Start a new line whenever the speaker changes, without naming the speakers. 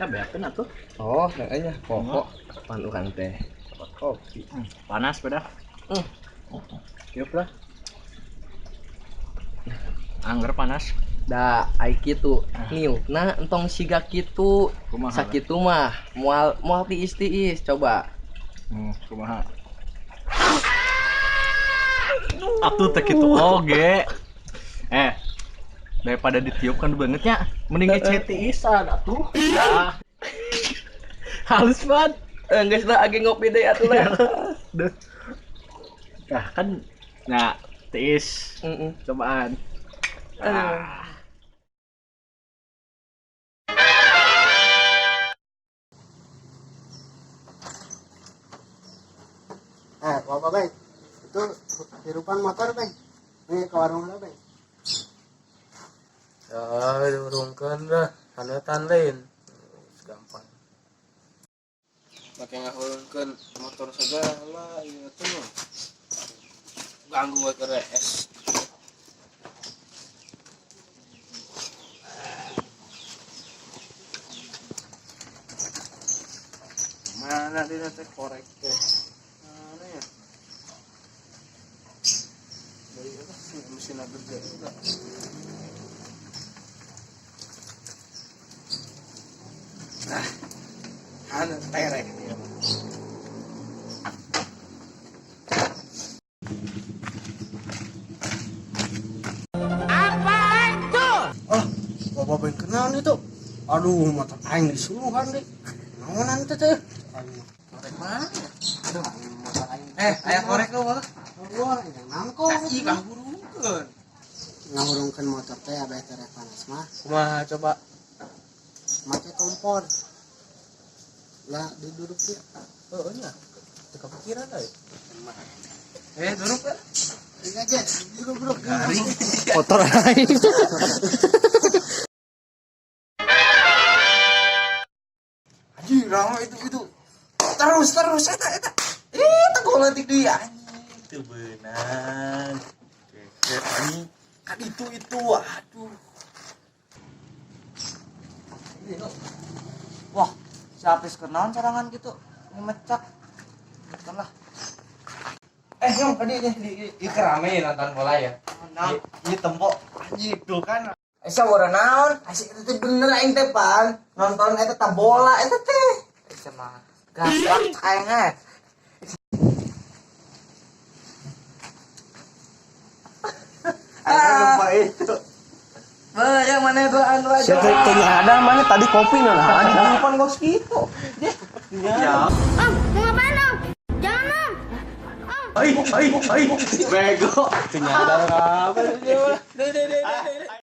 Kita beakeun atuh.
Oh, kayaknya pokok pan urang teh. Kopi.
Panas pada. Tiup lah. Angger panas.
Da ai kitu niupna entong siga kitu.
Kumaha?
Sakitu mah moal moal tiis-tiis coba.
Kumaha? Atuh teh kitu oge. Eh, daripada ditiup kan bangetnya, mending ngece tiisan atuh. Ah. Halus banget.
Geus lah age ngopi deui atuh lah.
Duh. Nah, kan nah tiis cobaan.
Aduh.
Eh, bapak beng, itu hirupan motor beng. Nih ke warung lah beng.
Ya, diurungkeun lah, hanetan lain. Gampang. Make ngahurungkeun motor segala ieu teh mah. Ganggu we keur es. Mana dina teh korek teh? Mana ya? Dari apa sih mesin gede juga. Nah, anu terek dia mah.
Oh, bapak beng kenal itu. Aduh, motor aing disuruhan deh. Naonan teh teh. Aing mah.
Korek mana?
Aduh, aing motor aing.
Eh, aya korek lu mah.
Wah, yang nangko.
Ih, ngahurungkeun.
Ngahurungkeun motor teh abeh terek panas mah.
Kumaha coba?
Make kompor. Lah, diduduk dia.
Heeh nya. Teu kepikiran euy. Eh, duduk ya.
Iya aja, duduk duduk.
Motor aing. Anjing, rame itu. Terus terus eta eta. Ih, teh goletik deui anjing. Teu beunang. Anjing, kan itu aduh.
Wah, siapa sih kenaon sorangan gitu? Ngemecak. Bukan lah.
Eh, yang tadi di di kerame nonton bola ya.
Nah,
Iya tempo anjing tuh kan.
Esa wara naon? Asik itu teh bener aing teh pan. Nonton eta teh bola eta teh. Esa mah gaplak aing eh.
Aing lupa itu.
Bah, yang mana duaan dua
Sia teh teu ada mana tadi kopi nah.
Di depan gos gitu.
Ya.
Om, mau ngapain om? Jangan om.
Ai ai ai. Bego. Teu nyadar apa dia mah. Deh deh deh deh.